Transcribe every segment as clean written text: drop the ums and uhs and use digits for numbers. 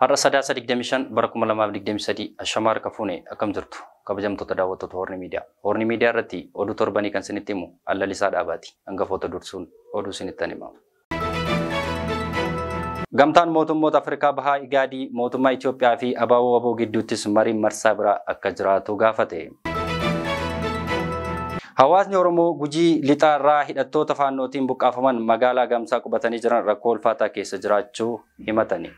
Har'a Sadaasa 25 bara 2023 Ashamaa harka fuune akkam jirtu kabajamtoota daawwattoota Hoorni Miidiyaa. Hoorni Miidiyaa irratti oduu torbanii kan isinitti himu Allalisaa Dhaabaati. Hangafoota dursuun oduu isinitti hima. Gamtaan mootummoota Afrikaa Bahaa Igaadii mootummaa Itoophiyaa fi ABO WBO gidduuttis mariin marsaa biraa akka jiraatu gaafate. Hawaasni Oromoo Gujii lixaa irraa hidhattoota faannootiin buqqaafaman magaalaa Gamsaa qubatanii jiran rakkoo ulfaataa keessa jiraachuu himatani.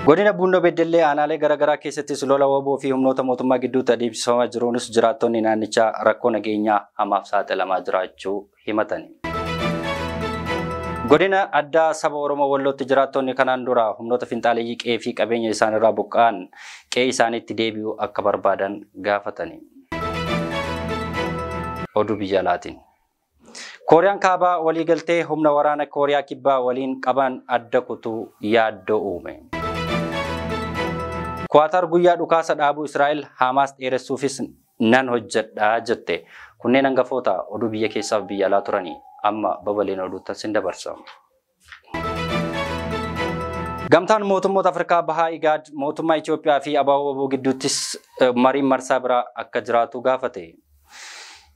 Godina Bunnoo Beddellee aanaalee garaagaraa keessattis lola WBO fi humnoota mootummaa gidduutti adeemsifamaa jiruunis jiraattonni naannichaa rakkoo nageenyaa hamaaf saaxilamaa jiraachuu himatani. Godina addaa saba Oromoo Wallootti jiraattonni kanaan dura humnoota finxaaleeyyii qe'ee fi qabeenya isaanirraa buqqa'an qe'ee isaaniitti deebi'uu akka barbaadan gaafatani. Oduu biyya alaatiin. Kooriyaan kaabaa waliigaltee humna waraana Kooriyaa kibbaa waliin qaban adda kutuu yaaddoo uume. Kuwaatar guyyaa dhukaasa dhaabuu Israa'el Hamaas dheeressuufis nan hojjedhaa jette. Kunneen hangafoota oduu biyya keessaaf biyya alaa turanii amma babaleen oduutti sin dabarsa. Gamtaan mootummoota Afrikaa Bahaa Igaad mootummaa Itoophiyaa fi ABO WBO gidduuttis mariin marsaa biraa akka jiraatu gaafate.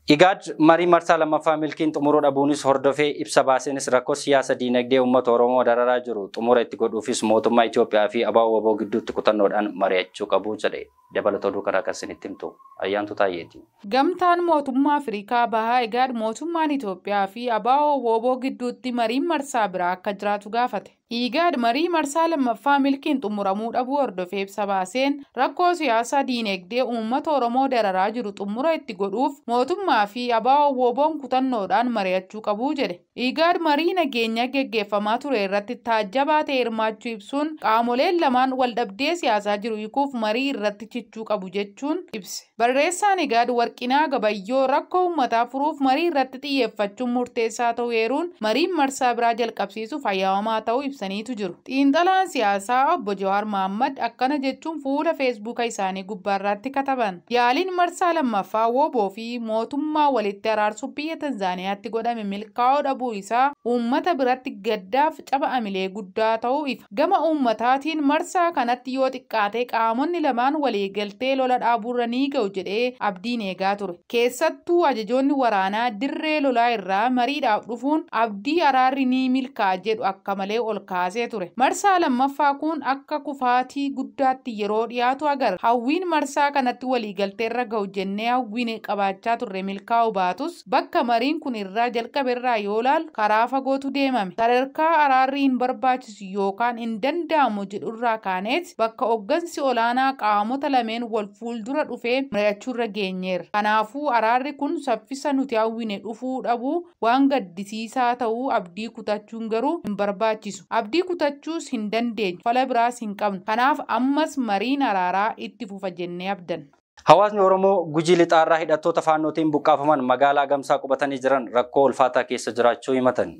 Igaad marii marsaa lammaffaa milkiin xumuruu dhabuunis hordofee ibsa baaseenis rakkoo siyaasa diinagdee uummata Oromoo dararaa jiru xumura itti godhuufis mootummaa Itoophiyaa fi ABO WBO gidduutti kutannoodhaan mari'achuu qabu jedhe. Dabalata oduu karaa kan isinitti himtu Ayyaantu Taayyeeti. Gamtaan mootummaa Afrikaa Bahaa Igaad mootummaan Itoophiyaa fi ABO WBO gidduutti mariin marsaa biraa akka jiraatu gaafate. Igaad marii marsaa lammaffaa milkiin xumuramuu dhabuu hordofee ibsa baaseen rakkoo siyaasaa diinagdee uummata Oromoo dararaa jiru xumura itti godhuuf mootummaa fi ABO WBOn kutannoodhaan mari'achuu qabu jedhe. Igaad marii nageenyaa geggeeffamaa ture irratti taajjabaa ta'e hirmaachuu ibsuun qaamoleen lamaan waldhabdee siyaasaa jiru hiikuuf marii irratti cichuu qabu jechuun ibse. Barreessaan Igaad Warqinaa Gabayyoo rakkoo uummataa furuuf marii irratti xiyyeeffachuun murteessaa ta'uu eeruun mariin marsaa biraa jalqabsiisuuf hayyaamamaa ta'uu ibsaniitu jiru. Xiinxalaan siyaasaa obbo Jawaar Mahaammad akkana jechuun fuula Feesbuuka isaanii gubbaarratti kataban. Yaaliin marsaa lammaffaa WBO fi mootummaa walitti araarsuu biyya Tanzaaniyaatti godhame milkaa'uu dhabuu isaa uummata biratti gaddaaf caba amilee guddaa ta'uu ifa. Gama uummataatiin marsaa kanatti yoo xiqqaate qaamonni lamaan waliigaltee lola dhaabuurra ni ga'u jedhee abdiin eegaa ture. Keessattuu ajajoonni waraanaa dirree lolaa irraa mariidhaaf dhufuun abdii araarri ni milkaa'a jedhu akka malee ol kaasee ture. Marsaa lammaffaa kun akka kufaatii guddaatti yeroo dhiyaatu agarra. Hawwiin marsaa kanatti waliigalteerra ga'u jennee hawwiin qabaachaa turre milkaa'uu baatus bakka mariin kun irraa jalqabe irraa yoo ilaalu karaa fagootu deemame. Sadarkaa araarri hin barbaachisu yookaan hin danda'amu jedhurraa kaaneet bakka hoggansi olaanaa qaamota lameen wal fuuldura dhufee mari'achuurra geenyeerra. Kanaafuu araarri kun saffisa nuti hawwine dhufuu dhabuu waan gaddisiisaa ta'uu abdii kutachuun garuu hin barbaachisu. Abdii kutachuus hin dandeenyu, fala biraas hin qabnu. Kanaaf ammas mariin araaraa itti fufa jennee abdanna. Hawaasni Oromoo Gujii lixaarraa hidhattoota faannootiin buqqaafaman magaalaa Gamsaa qubatanii jiran rakkoo ulfaataa keessa jiraachuu himatan.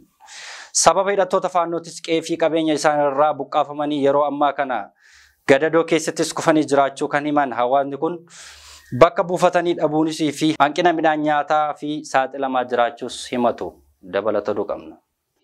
Sababa hidhattoota faannootis qe'ee fi qabeenya isaanirraa buqqaafamanii yeroo ammaa kana gadadoo keessattis kufanii jiraachuu kan himan hawaasni kun bakka buufatanii dhabuunis fi hanqina midhaan nyaataa fi saaxilamaa jiraachuus himatu. Dabalata oduu qabna.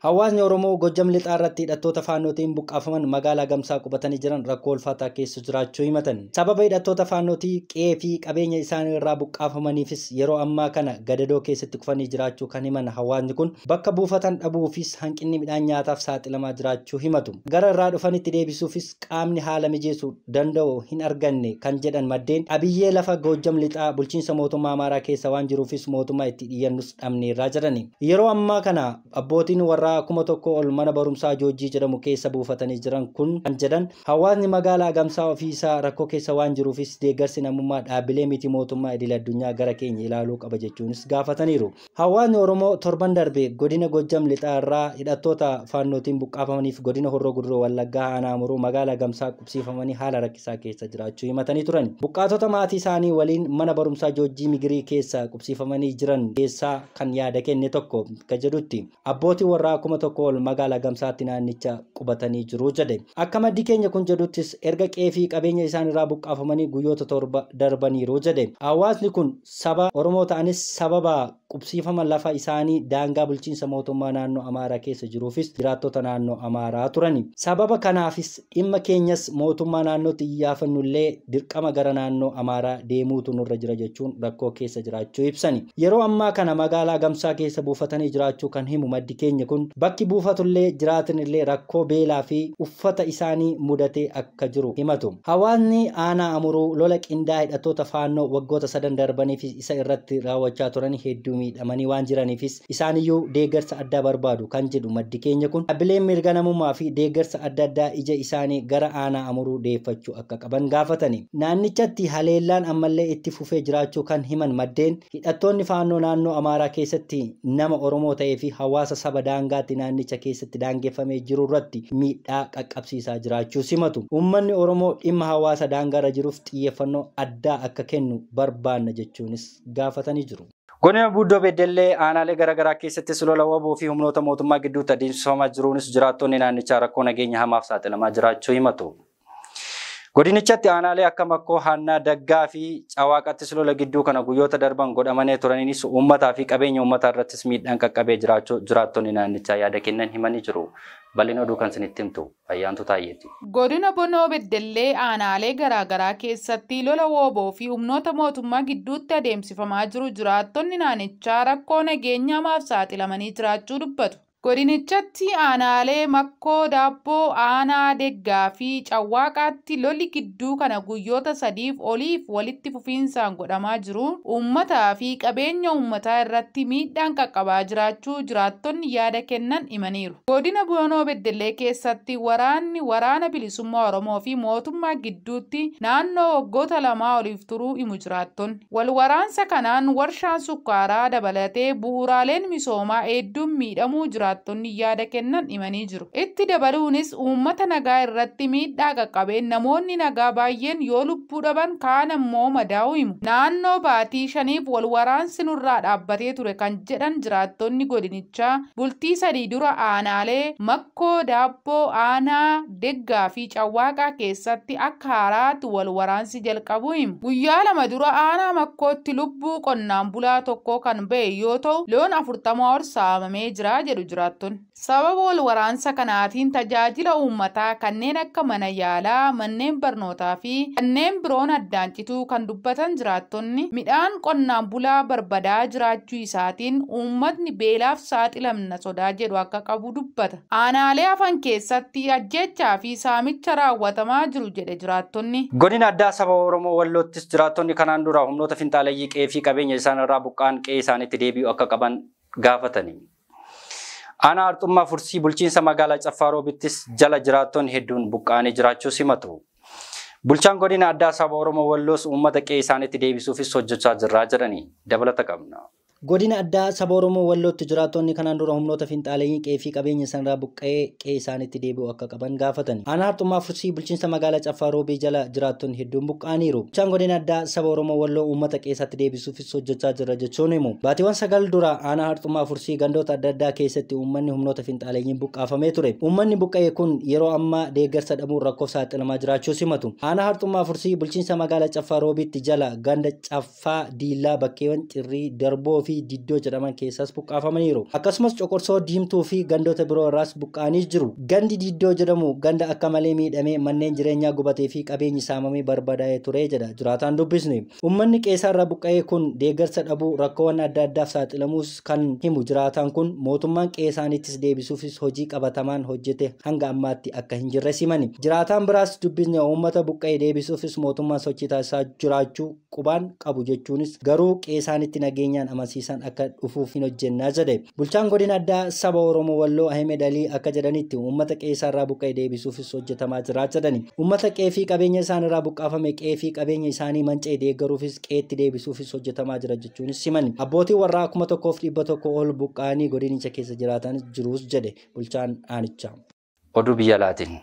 Hawaasni Oromoo Gojjam lixaa irratti hidhattoota faannootiin buqqaafaman magaalaa Gamsaa qubatanii jiran rakkoo ulfaataa keessa jiraachuu himatan. Sababa hidhattoota faannootii qe'ee fi qabeenya isaanii irraa buqqaafamaniifis yeroo ammaa kana gadadoo keessatti kufanii jiraachuu kan himan hawaasni kun bakka buufatan dhabuufis hanqinni midhaan nyaataaf saaxilamaa jiraachuu himatu. Gara irraa dhufanitti deebisuufis qaamni haala mijeessuu danda'u hin arganne kan jedhan maddeen qabiyyee lafa Gojjam lixaa bulchiinsa mootummaa Amaaraa keessa waan jiruufis mootummaa itti dhiyyannus dhabneerraa jedhani. Yeroo ammaa kana abbootiin warraa 1000 ol mana barumsaa Joojii jedhamu keessa buufatanii jiran kun kan jedhan hawaasni magaalaa Gamsaa ofiisaa rakkoo keessa waan jiruufis deeggarsi namummaa dhaabbilee miti mootummaa idil addunyaa gara keenya ilaaluu qaba jechuunis gaafataniiru. Hawaasni Oromoo torban darbe godina Gojjam lixaa irraa hidhattoota faannootiin buqqaafamaniif godina Horroo Guduroo Wallaggaa aanaa Amuruu magaalaa Gamsaa qubsiifamanii haala rakkisaa keessa jiraachuu himatanii turan. Buqqaatota maatii isaanii waliin mana barumsaa Joojii Migirii keessa qubsiifamanii jiran keessaa kan yaada kenne tokko kan jedhutti abbootii warraa 1000 ol magaalaa Gamsaatti naannicha qubatanii jiru jedhe. Akka maddi keenya kun jedhuttis erga qe'ee fi qabeenya isaanirraa buqqaafamanii guyyoota 7 darbaniiru jedhe. Hawaasni kun saba Oromoo ta'anis sababa qubsiifama lafa isaanii daangaa bulchiinsa mootummaa naannoo Amaaraa keessa jiruufis jiraattota naannoo Amaaraa turani. Sababa kanaafis dhimma keenyas mootummaa naannootti iyyaafannullee dirqama gara naannoo Amaaraa deemuutu nurra jira jechuun rakkoo keessa jiraachuu ibsani. Yeroo ammaa kana magaalaa Gamsaa keessa buufatanii jiraachuu kan himu maddi keenya kun bakki buufatullee jiraatanillee rakkoo beelaa fi uffata isaanii mudatee akka jiru himatu. Hawaasni aanaa Amuruu lola qindaa'aa hidhattoota faannoo waggoota 3 darbaniif isa irratti raawwachaa turan hedduu miidhamanii waan jiraniifis isaaniyyuu deeggarsa addaa barbaadu kan jedhu maddi keenya kun dhaabbileen mirga namummaa fi deeggarsa adda addaa ija isaanii gara aanaa Amuruu deeffachuu akka qaban gaafatani. Naannichatti haleellaan ammallee itti fufee jiraachuu kan himan maddeen hidhattoonni faannoo naannoo Amaaraa keessatti nama Oromoo ta'ee fi hawaasa saba daangaatti naannicha keessatti daangeffamee jiru irratti miidhaa qaqqabsiisaa jiraachuu simatu. Uummanni Oromoo dhimma hawaasa daangaarra jiruuf xiyyeeffannoo addaa akka kennu barbaanna jechuunis gaafatanii jiru. Godina Buuddoo Beddellee aanaalee garaagaraa keessattis lola waboo fi humnoota mootummaa gidduutti adeemsifamaa jiruunis jiraattonni naannichaa rakkoo nageenya hamaaf saaxilamaa jiraachuu himatu. Godinichatti aanaalee akka Makkoo, Haannaa, Daggaa fi Cawaaqattis lola gidduu kana guyyoota darban godhamanii turaniinis uummataa fi qabeenya uummataa irrattis miidhaan qaqqabee jiraachuu jiraattonni naannichaa yaada kennan himanii jiru. Bal'ina oduu kan isinitti himtu Ayyaantu Taayyeeti. Godina Bonoo Beddellee aanaalee garaagaraa keessatti lola wooboo fi humnoota mootummaa gidduutti adeemsifamaa jiru jiraattonni naannichaa rakkoo nageenya hamaaf saaxilamanii jiraachuu dubbatu. Godinichatti aanaalee Makkoo, Daabboo, Aanaa Deggaa fi Cawaaqaatti lolli gidduu kana guyyoota 3 oliif walitti fufiinsaan godhamaa jiru uummataa fi qabeenya uummataa irratti miidhaan qaqqabaa jiraachuu jiraattonni yaada kennan himaniiru. Godina Bonoo Beddellee keessatti waraanni waraana bilisummaa Oromoo fi mootummaa gidduutti naannoo waggoota 2 oliif turuu himu jiraattonni. Wal waraansa kanaan warshaan sukkaaraa dabalatee bu'uuraaleen misoomaa hedduun miidhamuu jiraatu. Jiraattonni yaada kennan himanii jiru. Itti dabaluunis uummata nagaa irratti miidhaa qaqqabeen namoonni nagaa baay'een yoo lubbuu dhaban kaan ammoo madaa'uu himu. Naannoo baatii 5 wal waraansi nurraa dhaabbatee ture kan jedhan jiraattonni godinichaa bultii 3 dura aanaalee Makkoo, Daabboo, Aanaa Deggaa fi Cawaaqaa keessatti akka haaraatti wal waraansi jalqabuu himu. Guyyaa 2 dura aanaa Makkootti lubbuu qonnaan bulaa tokko kan ba'e yoo ta'u loon 40 ol saamamee jira jedhu jiraattonni. Sababa wal waraansa kanaatiin tajaajila uummataa kanneen akka mana yaalaa, manneen barnootaa fi kanneen biroon addaan cituu kan dubbatan jiraattonni midhaan qonnaan bulaa barbadaa jiraachuu isaatiin uummatni beelaaf saaxilamna sodaa jedhu akka qabu dubbata. Aanaalee hafan keessatti ajjechaa fi saamicha raawwatamaa jiru jedhe jiraattonni. Godina addaa saba Oromoo Walloottis jiraattonni kanaan dura humnoota finxaaleeyyii qe'ee fi qabeenya isaan irraa buqqa'an qe'ee isaaniitti deebi'uu akka qaban gaafatani. Aanaa Arxummaa Fursii bulchiinsa magaalaa Caffaa Roobittis jala jiraattonni hedduun buqqa'anii jiraachuu simatu. Bulchaan godina addaa saba Oromoo Walloos uummata qe'ee isaaniitti deebisuufis hojjechaa jirraa jedhanii dabalata qabna. Godina addaa saba Oromoo Wallootti jiraattonni kanaan dura humnoota finxaaleeyyii qe'ee fi qabeenya isaanirraa buqqa'ee qe'ee isaaniitti deebi'uu akka qaban gaafatan. Aanaa Arxummaa Fursii bulchiinsa magaalaa Caffaa Roobii jala jiraattonni hedduun buqqa'aniiru. Bulchaan godina addaa saba Oromoo Walloo uummata qe'ee isaatti deebisuufis hojjechaa jira jechuun himu. Baatiiwwan 9 dura aanaa Arxummaa Fursii gandoota adda addaa keessatti uummanni humnoota finxaaleeyyiin buqqaafamee ture. Uummanni buqqa'e kun yeroo ammaa deeggarsa dhabuun rakkoof saaxilamaa jiraachuu simatu. Aanaa Arxummaa Fursii bulchiinsa magaalaa Caffaa Roobiitti jala ganda Caffaa Diillaa bakkeewwan Cirrii Darboo fi Diddoo jedhaman keessaas buqqaafamaniiru. Akkasumas Coqorsoo Diimtuu fi gandoota biroo irraas buqqa'anii jiru. Gandi Diddoo jedhamu ganda akka malee miidhamee manneen jireenyaa gubatee fi qabeenyi saamamee barbadaa'ee ture jedha jiraataan dubbisne. Uummanni qeessaarraa buqqa'ee kun deeggarsa dhabuu rakkoowwan adda addaaf saaxilamuus kan himu jiraataan kun mootummaan qeessaanittis deebisuufis hojii qabatamaan hojjete hanga ammaatti akka hin jirre simani. Jiraataan biraas dubbisne uummata buqqa'ee deebisuufis mootummaan sochii taasisaa jiraachuu qubaan qabu jechuunis garuu qeessaanitti nageenyaan amansiisan akka dhufuuf hin hojjennaa jedhe. Bulchaan godina addaa saba Oromoo Walloo Ahmed Alii akka jedhanitti uummata qeessaarraa buqqa'e deebisuufis hojjetamaa jira jedhani. Uummata qe'ee fi qabeenya isaanirraa buqqaafame qe'ee fi qabeenya isaanii manca'e deeggaruufis qe'eetti deebisuufis hojjetamaa jira jechuunis simani. Abbootii warraa 1100 ol buqqa'anii godinicha keessa jiraatan jirus jedhe bulchaan aanichaa. Oduu biyya alaatiin.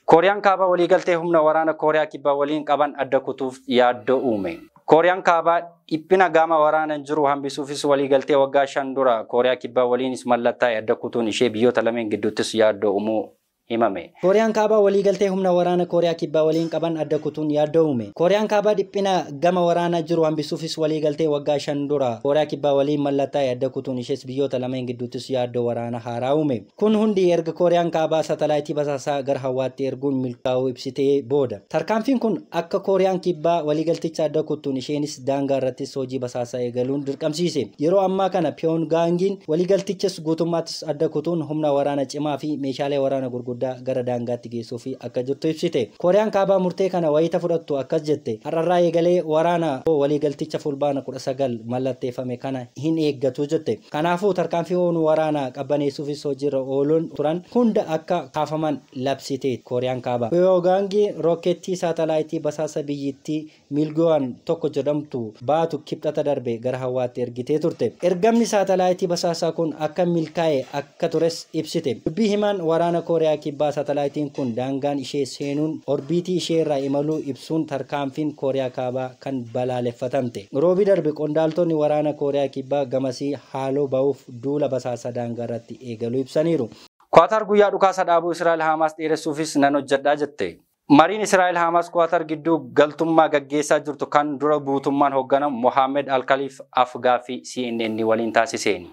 Kooriyaan kaabaa waliigaltee humna waraana Kooriyaa kibbaa waliin qaban adda kutuuf yaaddoo uume. Kooriyaan Kaabaa dhiphina gama waraanaan jiru hambisuufis waliigaltee waggaa 5 dura Kooriyaa Kibbaa waliinis mallattaa'e adda kutuun ishee biyyoota lameen gidduuttis yaaddoo uumuu himame. Kooriyaan Kaabaa waliigaltee humna waraana Kooriyaa Kibbaa waliin qaban adda kutuun yaaddoo uume. Kooriyaan Kaabaa dhiphina gama waraanaa jiru hambisuufis waliigaltee waggaa 5 dura Kooriyaa Kibbaa waliin mallattaa'e adda kutuun ishees biyyoota lameen gidduuttis yaaddoo waraana haaraa uume. Kun hundi erga Kooriyaan Kaabaa saatalaayitii basaasaa gara hawaatti erguun milkaa'uu ibsitee booda. Tarkaanfiin kun akka Kooriyaan Kibbaa waliigalticha adda kutuun isheenis daangaa irrattis hojii basaasaa eegaluun dirqamsiise. Yeroo ammaa kana Pyongyangin waliigaltichas guutummaattis adda kutuun humna waraana cimaa fi meeshaalee waraana gurguddaa gara daangaatti geessuuf akka jirtu ibsite. Kooriyaan Kaabaa murtee kana wayita fudhattu akkas jette. Har'arraa eegalee waraana waliigalticha fulbaana 19 mallatteeffame kana hin eeggatu jette. Kanaafuu tarkaanfii waraana qabbaneessuufis hojiirra ooluun turan hunda akka kaafaman labsite Kooriyaan Kaabaa. Pyongyang rookeettii saatalaayitii basaasa biyyittii Milgoan 1 jedhamtu baatu kibxata darbe gara hawaatti ergitee turte. Ergamni saatalaayitii basaasaa kun akka milkaa'e akka tures ibsite. Dubbii himaan waraana Kooriyaa Kibbaa saatalaayitiin kun daangaan ishee seenuun orbiitii ishee irraa imaluu ibsuun tarkaanfiin Kooriyaa Kaabaa kan balaaleffatamte. Roobii darbe qondaaltonni waraana Kooriyaa Kibbaa gamasii haaloo ba'uuf duula basaasa daangaa irratti eegaluu ibsaniiru. Kwaatar guyyaa dhukaasa dhaabuu Israa'el Hamaas dheeressuufis nan hojjedhaa jette. Mariin Israa'el Hamaas Kwaatar gidduu galtummaa gaggeessaa jirtu kan dura buutummaan hoogganamu Mohaammed Al-Khaliif Afgaaffii CNN waliin taasiseen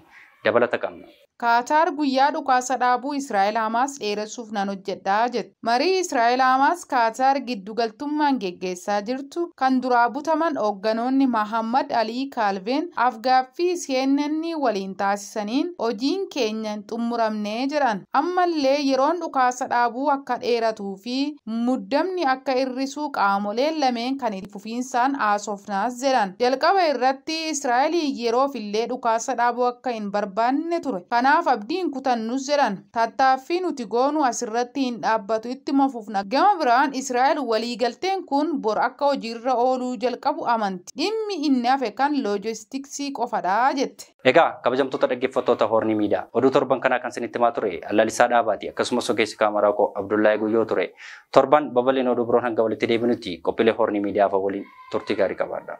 dabalata qabna. Kaataar guyyaa dhukaasa dhaabuu Israa'el Hamaas dheeressuuf nan hojjedhaa jette. Marii Israa'el Hamaas Kaataar giddugaltummaan geggeessaa jirtu kan duraa butaman hoogganoonni Mahammad Alii Kaalveen afgaaffii CNN waliin taasisaniin hojiin keenya hin xumuramne jedhan. Ammallee yeroon dhukaasa dhaabuu akka dheeratuu fi muddamni akka hir'isuu qaamoleen lameen kan itti fufiinsaan haasofnaas jedhan. Jalqaba irratti Israa'el yeroof illee dhukaasa dhaabuu akka hin barbaanne ture. Kanaaf abdiin kutannus jedhan. Tattaaffii nuti goonu asirratti hin dhaabbatu itti fufna. Gama biraan Israa'el waliigalteen kun bor akka hojiirra ooluu jalqabu amanti. Dhimmi inni hafe kan loojistiksii qofadha jette. Egaa kabajamtoota dhaggeeffattoota Horni Miidiyaa oduu torban kanaa kan isinitti himaa ture Allalisaa Dhaabaati akkasumas ogeessi kaameraa koo Abdullahi Guyyoo ture. Torban babal'ina oduu biroon hanga walitti deebinutti qophiilee Horni Miidiyaa waliin turtii gaarii qabaadha.